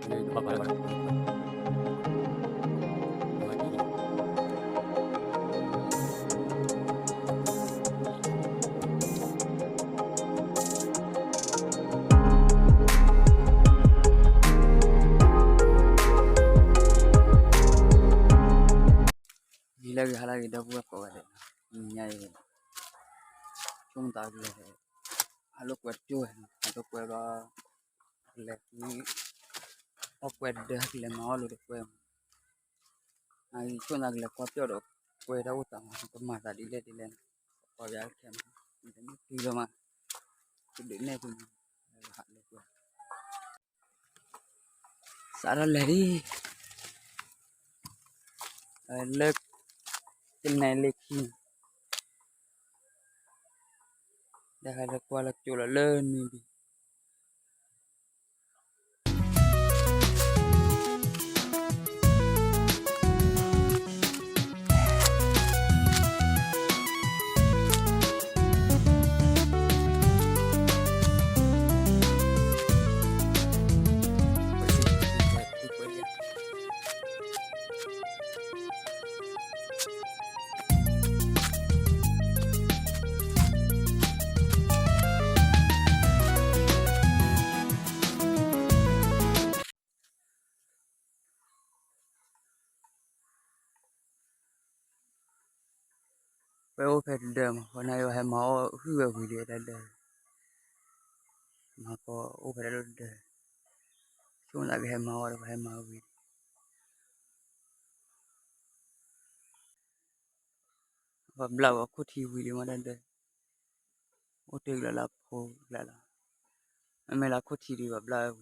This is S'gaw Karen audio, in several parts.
လၢဂ့ၤဟါလၢဂ့ၤ ဒီပုၢ်ဝဲၢ်ကိးဂၤဒဲး, နံၤညါအံၤ ဆိကမိၣ်သးကလဲၤ ဟးလိာ်ကွဲတကၠိဝဲ, ဟးလိာ်ကွဲဘျီ ကလဲၤ အီၣ်ကွဲတဒၢ ကလဲၤမၤအီၣ်လိာ်တကွဲမး, ဆိကမိၣ်သးကလဲၤကွၢ်ပျီၣ်ဒီးကွဲတၢ်အိၣ်သးမး ကမၤသးဒ်လဲၣ်ဒ်လဲၣ်န့ၣ်, ကွၢ်ပျီၣ်ခဲမး တမ့ၢ်တုၤလီၤမး, ကဒုးနဲၣ်သုမး, ဟးလိာ်ကွဲ စးထီၣ်လဲၤလံ, လၢ ကနဲလ့ခံ, ဒီးဟဲလၢကွၢ်လၢကၠိလီၤလၢနွံဘံ ပအိၣ်ဖဲတဒၢမး ဃိနၢ်အံၤ ပှၤဟဲမၤအီၣ်ဟုၣ်ဝဲဝံၤလံ တၢ်ဒၢ, မၤကီအိၣ်ဖဲတၢ်ဒိၣ်တဒၢ, ဆိကမိၣ်သးကဟဲမၤအီၣ်ဒီး ပှၤဟဲမၤဝံၤလံ ပှၤဘျးဝဲခိၣ်ထံဝံၤလံမး တၢ်ဒၢ, အိၣ်တ့ၢ်ကလီလၢဖိကလီလီၤ, မ့မ့ၢ်လၢခိၣ်ထံဒံး ပှၤဘျးဝဲဝံၤ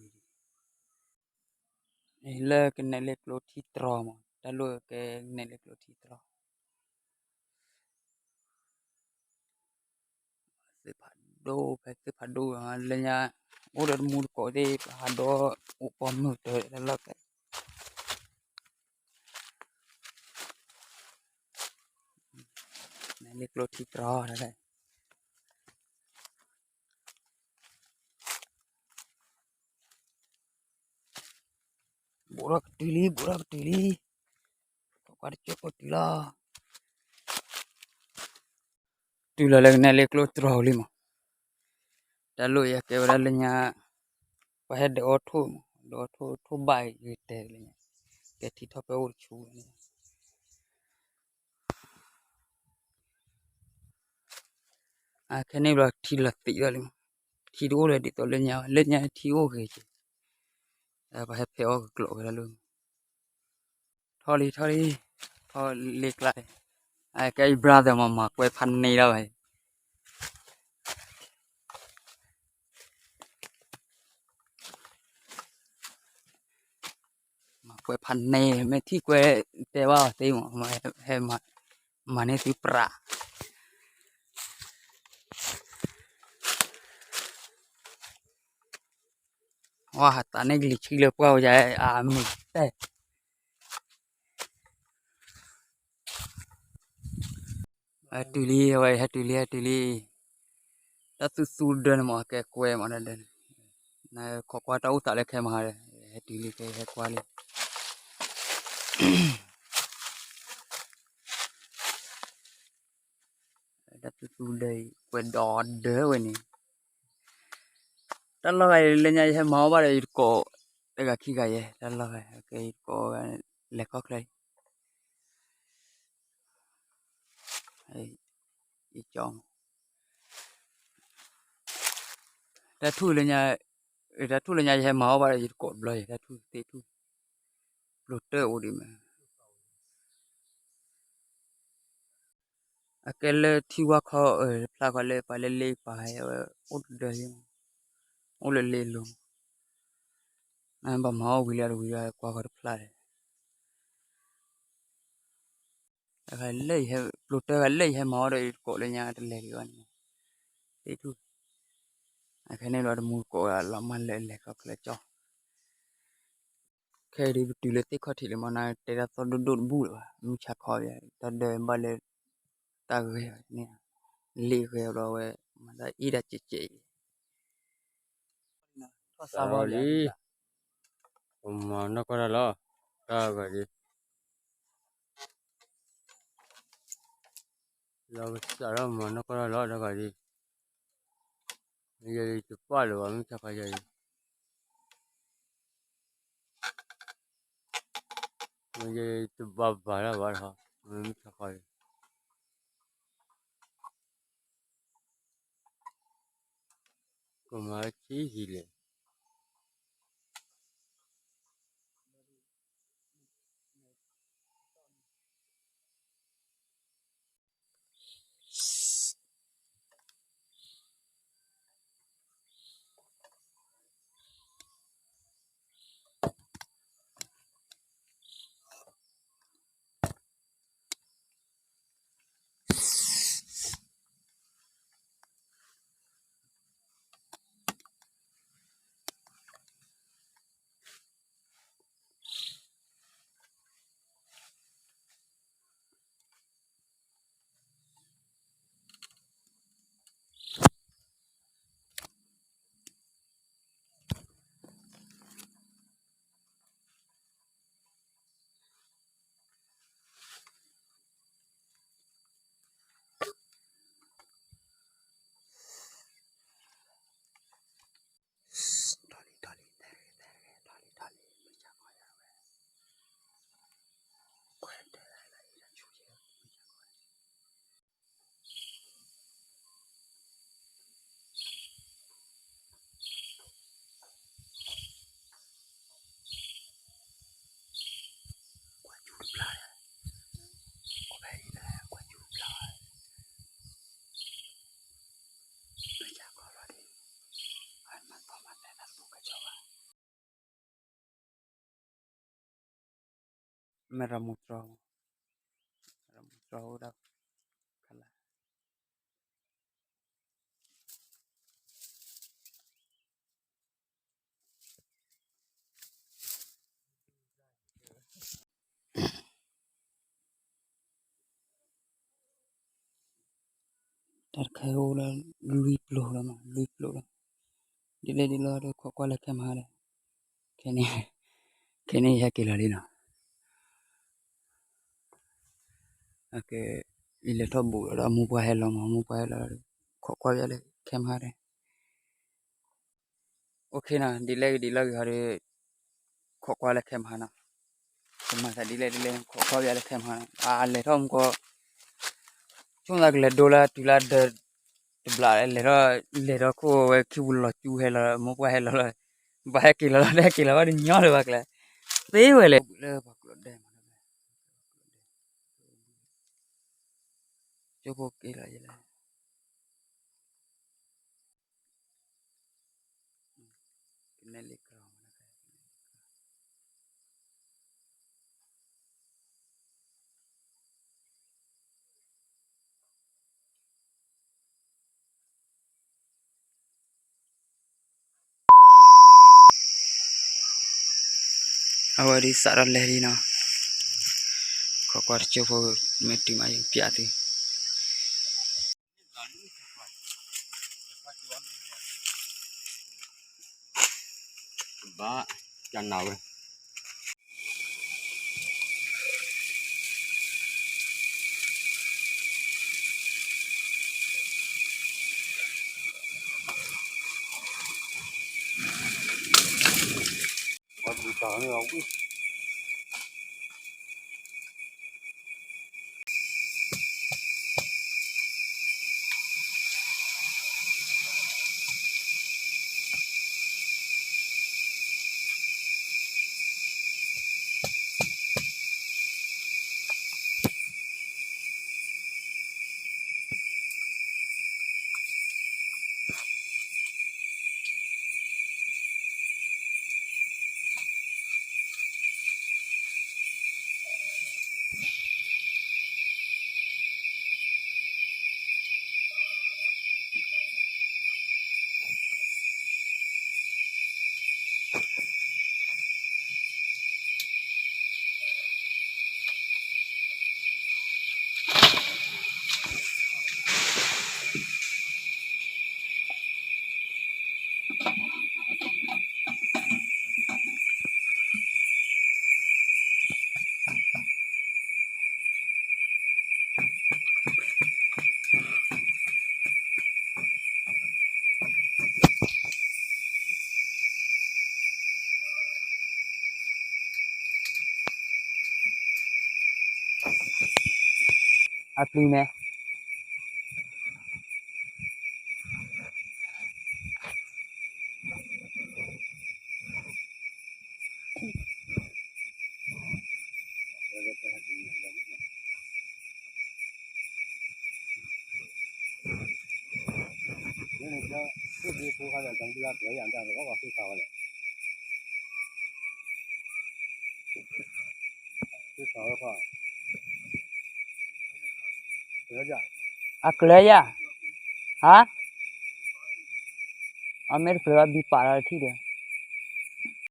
လံ, လၢကနဲလ့ကျိထံတြီမး တၢ်လိၣ်ကဲကနဲလ့ကျိထံတြီ သ့ၣ်ဖးဒိၣ် ဖဲသ့ၣ်ဖးဒိၣ် လၢညါ အိၣ်ဒီးတမူတကိးသ့ၣ် ပဟးဒီးအိၣ်ပီမုၢ်တၢ်တၢ်လီၢ်ဖဲ နဲလ့ကျိထံတြီ ဘူးထီၣ်ကတုၤလံ ဘူးထီၣ်ကတုၤလံ, ကွၢ်တကၠိၢ်ကိးတုၤလီၤ, တုၤလီၤလၢကနဲလ့ကျိတြီလံမး, တၢ်လိၣ်ယဲကဲဝဲဒၣ်လၢညါ, ပှၤဟဲဒုးအီၣ်ထိၣ်မး ဒုးအီၣ်ထိၣ် ထိၣ်ဘၣ်ဂ့ၤတဲလၢညါ, ကဲထံထီၣ်ပဲအိၣ်တဆူန့ၣ် အခဲန့ၣ်ဘျီထံလီၤသံးထီၣ်လံမး, ထံတအိၣ်လၢၤဒ်သိးလၢညါဘၣ်, လၢညါထံအိၣ်ဂ့ၤက့ၤ, ပှၤဟဲဖဲးအီၣ်ကကျိးဝဲဒၣ်လၢ, ထီၣ်လံ ထီၣ်လံ, ထီၣ်လ့ကျါလံ, အကဲအံၤ brother မး မၤကွဲးဖးန့ၢ်လီၤဝဲ မၤကွဲးဖးန့ၢ် မ့ၢ်ထံၣ်ကွဲးတဲဘၣ်အီၤသ့မး, ဟဲမၤန့ၢ်သုပြး, ဝဲဟးသးန့ၢ်ကလံၤဆံလၢပှၢ်ဝဲယၤ အမုၢ်တဲ ဟဲတုၤလံ အဝဲဟဲတုၤလံ ဟဲတုၤလံ, တၢ်သူသူဒၢန့ၣ်မး ကဲကွဲမးဒၢန့ၣ်, နခိးကွၢ်တၢ်အိၣ်သးလၢခဲမးဒီး ဟဲတုၤလံ ကဟဲကွၢ်လံ, တၢ်သူသူဒၢအံၤ ကွဲးဒီးဒၢဝဲန့ၣ်, တၢ်လီၢ်ဂၤအံၤလၢညါယဟဲမၤအီၣ်ဘၣ်ဒီးယတကိး, တဂၤခံဂၤယဲ တၢ်လီၢ်ဂၤ ကဲယတကိး လဲၤခီၣ်ချၢ ယကၠီမး, တၢ်ထူၣ်လၢညါ, တၢ်ထူၣ်လၢညါယဟဲမၤအီၣ်ဘၣ်ဒီးယတကိးတဘျီယဲ တၢ်ထူၣ်သ့ၣ်ထူၣ်, ပျိတၢၢ်အိၣ်ဒံးမး, အကဲလၢထံဝါခီအၢ ဖျါခီလၢပှၤလၢလ့ပာ်ဝဲ အိၣ်တဒၢလံ, အိၣ်လၢလ့လိၤ, ဘၣ်မၤအီၣ်ဝံၤလၢတဝံၤ ကွၢ်ခီတဖျါဒီး လၢယဟဲပျိတၢၢ်ဂၤလၢယဟဲမၤအီၣ်ဒီးယတကိးလၢညါတလဲၤလံဘၣ်န့ၣ်, သ့ၣ်ထူၣ်, အခဲန့ၣ်ဘျီတမူတကိးလီၤမၢ်လၢလဲၤခီၣ်ချၢကၠီ, ခဲအံၤဒုးပတုၤလၢသ့ၣ်ခီၣ်ထံးလံမး နတဲတၢ်သီၣ်ဒိၣ်ဒိၣ်တဘူၣ်လၢၤဘၣ် မုၢ်ဆါခီ, တၢ်ဒၢဘၣ်လၢ တၢ်ဂဲၤန့ၣ်, လ့ဂဲၤဘျီဝဲ, မၤတၢ်အ့ၣ်တၢ်ကဲးကဲးအံၤ, ထီၣ်စးလံ မၤနီၢ်ကီၢ်တၢ်လီၤ, တၢ်ဂၤဒ်, လီၤကစးထီၣ်မၤနီၢ်ကီၢ်တၢ်လီၤ တၢ်ဂၤဒ်, ယတပာ်လၢၤဘၣ် မုၢ်ဆါခီယၤအံၤ, ယတဘၣ်ဘၣ်တၢ်ဘၣ်တခီ, မုၢ်ဆါခီအံၤ ကမၤဆံးဟံးလဲၣ်. မ့ၢ်ရမူတြီ, ရမူတြီအိၣ်ဒၣ်ခလၢ်. တၢ်တခါအိၣ်လၢလွံၢ်ပျိလီၤမး လွံၢ်ပျိလီၤ. ဒ်လဲၣ်ဒ်လဲၣ်ဒီး ခိးကွၢ်လၢခဲမဟါဒီး, ခဲန့ၣ်, ခဲန့ၣ်ယဟဲက့ၤလီၤလံနီၤ. အကဲ, ယလဲၤထီၣ်ဘူးလီၤဒီး မိၢ်ပှၢ်ဟဲလီၤမး မိၢ်ပှၢ်ဟဲလီၤဒီး ခိးကွၢ်ယၤလၢခဲမဟါဒီး OKနီၤ ဒ်လဲၣ်ဂ့ၤဒ်လဲၣ်ဂ့ၤဟီဒီး ခိးကွၢ်လၢခဲမဟါနီၤ. ကမၤသးဒ်လဲၣ်ဒ်လဲၣ် ခိးကွၢ်ယၤလၢခဲမဟါနီၤ အလဲၤထီၣ်မူကီၢ် ဆိကမိၣ်သးကလဲၤဒိလၢတုၤလၢဒၢးတဘျီ လဲၤထီၣ် လဲၤထီၣ်ခိၣ်ဝဲခံပူၤလီၤကၠူဟဲလီၤ မိၢ်ပှၢ်ဟဲလီၤလီၤ ဘၣ်ဟဲက့ၤလီၤလီၤ တဟဲက့ၤလီၤဘၣ်တညီလၢၤဘၣ်ကျဲ သ့ဝဲလဲၣ် လၢပှၤကျိးဒဲးမး ကၠိဖိက့ၤလီၤယလဲၣ် ကနဲၣ်လံ အဝဲဒ်စးထီၣ်လဲၤလံနီၤ, ခိးကွၢ်တကၠိဖိ မ့ၢ်တုၤမးယကပျးသု ဘၣ်ကနၤဝဲ အပျံၤန့ၣ် အကျၢၤယၤ, ဟါ, အမ့ၢ်တကျၢၤဘၣ်ဘံပာ်လီၤတထံၣ်ဒီး,